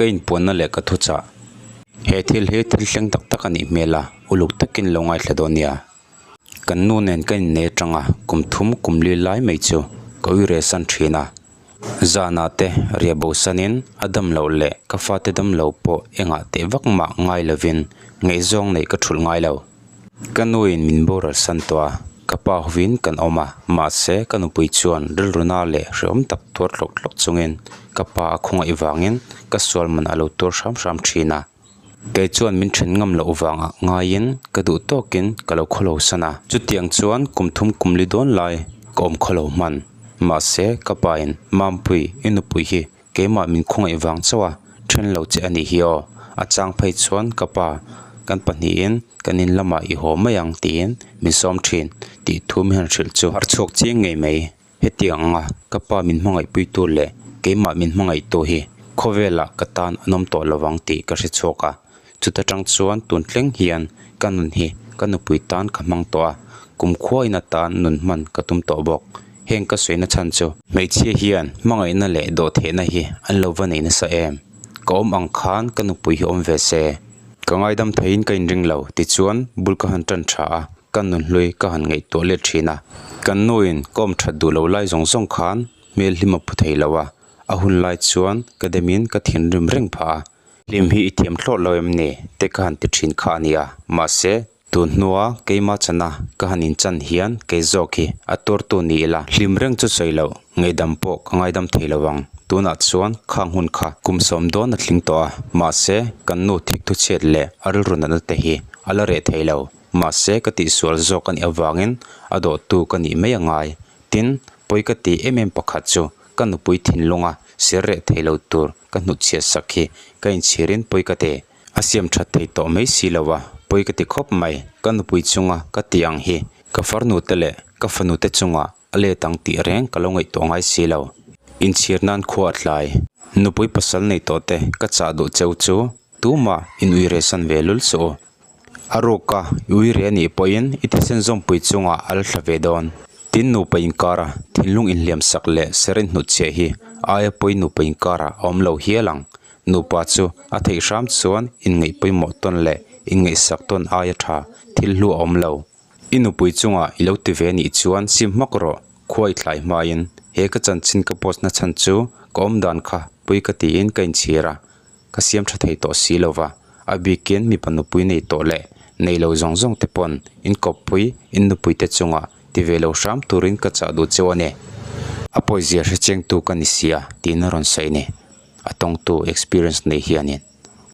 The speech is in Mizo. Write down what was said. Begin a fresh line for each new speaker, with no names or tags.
Ka inpuanna leh ka thuchah. He thil hi thil thleng tak tak a nih hmel a, uluk takin lo ngaithla dawn nia. Kan nu nen ka innei atanga kum thum kum li lai mai chu ka ui reh san thin a. Zanah te riah bo sanin a dam loh leh ka fate dam lo pawh engah teh vak mah ngai lovin ngaihzawng neih ka thulh ngai lo. Ka nuin min boral san tawh a, ka pa hovin kan awm a, mahse ka nupui chuan rilru na leh hrehawm tak tuar tlawk tlawk chungin ka pa a khawngaih vangin ka sual man a lo tuar hram hram thin a. Kei chuan min then ngam loh vangah ngaiin ka duh tawkin ka lo khawlo san a. Chutiang chuan kum thum kum li dawn lai ka awm khawlo hman. Mahse ka pain Mampui i nupui hi keimah min khawngaih vang chauh a then lo che a nih hi aw. A chang phei chuan ka pa kan pahnihin kan in lamah i haw mai ang tiin min sawm thin tih thu min han hrilh chu har chhuak chiang ngei mai. Hetiang anga ka pa min hmangaihpuitu leh keimah min hmangaihtu hi khawvelah ka tan an awm tawh lovang tih ka hre chhuak a, chuta tang chuan tun thleng hian ka nun hi ka nupui tan ka hmang tawh a, kumkhuain atan nun hman ka tum tawh bawk. Heng ka sawi na chhan chu. Hmeichhia hian hmangaihna leh dawhtheihna hi an lo va nei nasa em? Ka awm ang khan ka nupui hi awm ve se. Ka ngaidam theiin ka inring lo tichuan bul ka han tan tha a. Ka nunhlui ka han ngaihtuah let thin a, kan nuin ka awm that duh lo lai zawng zawng khan hmel hlim a phu thei lo a, a hun lai chuan ka demin ka thinrim reng phah a, hlim hi i thiam thlawt lo em ni te ka han ti thin kha a ni a, mahse tun hnua keima chana ka han inchan hian kei zawk hi a tuartu ni ila, hlim reng chu sawi loh ngaihdam pawh ka ngaidam thei lo ang, tunah chuan khang hun kha kum sawm dawn a tling tawh a, mahse kan nu thikthu chhiat leh a rilru natna te hi a la reh thei lo. Mahse, ka tihsual zawk a nih avangin a dawhtu ka nih mai a ngai. Tin, pawi ka ti em em pakhat chu ka nupui thinlunga sir reh thei lo tur ka hnutchhiat sak hi ka inchhirin pawi ka ti. A siam that thei tawh mai si lo a, pawi ka ti khawp mai. Ka nupui chunga ka tih ang hi ka farnute leh ka fanute chungah a let ang tih reng ka lo ngaihtuah ngai si lo. Inchhir nan khua a tlai. Nupui pasal nei tawh te ka chah duh cheu chu tumah in ui rehsan ve lul suh u. A ruk a, i ui reh anih pawhin i thisen zawmpui chungah a la thla ve dawn. Tin nupa inkara thinlung inhliam sak leh ser inhnutchhiah hi aia pawi nupa inkarah a awm lo hial ang. Nupa chu a theih hram chuan inngaih pawimawh tawn leh inngaihsak tawn aia tha thil hlu a awm lo. I nupui chungah i lo ti ve anih chuan sim hmak rawh, khua i thlai hmain. He ka chanchin ka post na chhan chu ka awmdan kha pui ka tiin ka inchhir a. Ka siam tha thei tawh si lo va, a bikin mipa nupui nei tawh leh nei lo zawng zawng te pawn in kawppui, in nupui te chungah ti ve lo hram turin ka chah duh cheu a ni. A pawizia hre chengtu ka ni sia tiin a rawn sawi ni. A tawngtu experience nei hianin.